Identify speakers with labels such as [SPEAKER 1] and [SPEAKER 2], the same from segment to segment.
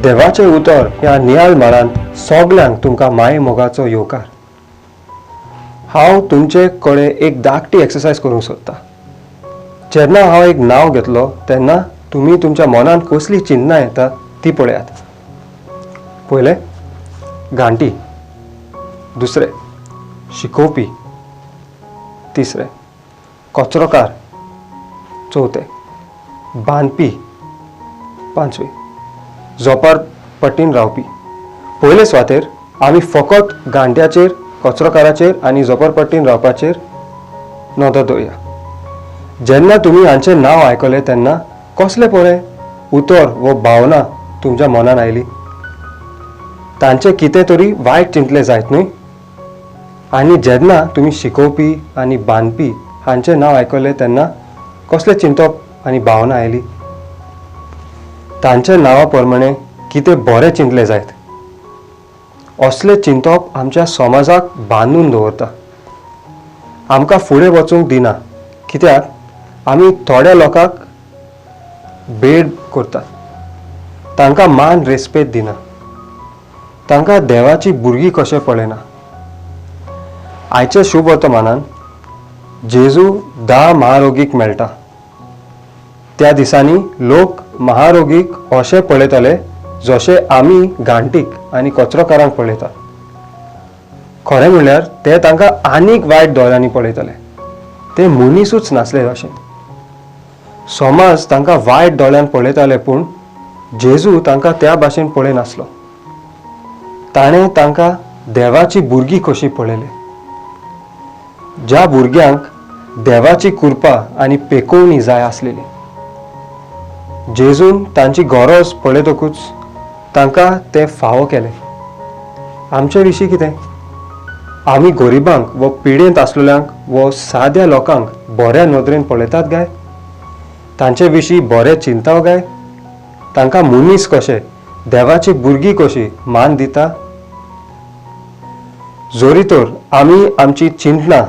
[SPEAKER 1] देवाचें उतर ह्या नियाळ माळांत सगल्यांक तुमकां माये मोगाचो येवकार. हांव तुमचे कडेन एक धाकटी एक्सरसायज करूंक सोदतां. जेन्ना हांव एक नांव घेतलो तेन्ना तुमी तुमच्या मनांत कसली चिंतना येता ती पळयात. पयलें, घांटी. दुसरें, शिकोवपी. तिसरें, कचरोकार. चवथें, बांदपी. पांचवें, झोपार पट्टीन रावपी. पयले सुवातेर आमी फकत घांट्याचेर, कचरोकाराचेर आनी झोपरपट्टीन रावपाचेर नदर दवरया. जेन्ना तुमी हांचें नांव आयकलें तेन्ना कसलें पळय उतर वो भावना तुमच्या मनान आयली? तांचें कितें तरी वायट चिंतलें जायत न्हय? आनी जेन्ना तुमी शिकोवपी आनी बांदपी हांचें नांव आयकलें तेन्ना कसलें चिंतप आनी भावना आयली? तांच्या नांवा प्रमाणे कितें बरें चिंतलें जायत. असलें चिंतप आमच्या समाजाक बांदून दवरता, आमकां फुडें वचूंक दिना, कित्याक आमी थोड्या लोकांक बेड करतात, तांकां मान रेस्पेद दिना, तांकां देवाची भुरगीं कशें पळयना. आयच्या शुभ वर्तमानान जेजू 10 महारोगीक मेळटा. त्या दिसांनी लोक महारोगीक अशें पळयताले जशे आमी घांटीक आनी कचरोकारांक पळयतात. खरें म्हणल्यार ते तांकां आनीक वायट दोळ्यांनी पळयताले. ते मनीसूच नासले अशें. समाज तांकां वायट दोळ्यान पळयताले, पूण जेजू तांकां त्या भाशेन पळयनासलो. ताणें तांकां देवाची भुरगीं कशी पळयले, ज्या भुरग्यांक देवाची कृपा आनी पेकोवणी जाय आसलेली. जेजून तांची गरज पळयतकूच तांकां तें फावो केलें. आमचे विशीं कितें? आमी गरिबांक वो पिडेंत आसलेल्यांक वो साद्या लोकांक बऱ्या नदरेन पळयतात काय? तांचे विशीं बरें चिंताव काय? तांकां मनीस कशे, देवाची भुरगीं कशी मान दिता? जरी तर आमी आमची चिंतनां,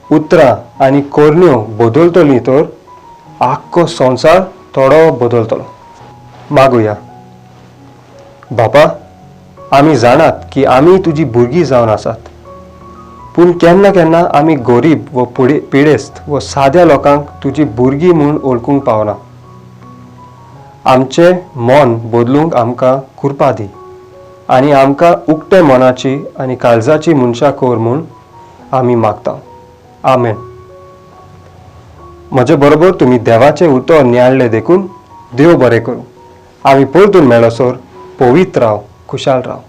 [SPEAKER 1] उतरां आनी करण्यो बदलतलीं तर आख्खो संवसार थोडो बदलतलो. मागुया. बापा, आमी जाणात की आमी तुजी भुरगीं जावन आसात, पूण केन्ना केन्ना आमी गरीब व पिडेस्त व साद्या लोकांक तुजी भुरगीं म्हूण वळखूंक पावना. आमचें मन बदलूंक आमकां कृपा दी आनी आमकां उक्ते मनाची आनी काळजाची मनशां कर म्हूण आमी मागता. आमेन. म्हजे बरोबर तुमी देवाचें उतर नियाळ्ळें देखून देव बरें करूं. आमी परतून मेळसर पवित्र राव, खुशाल राव.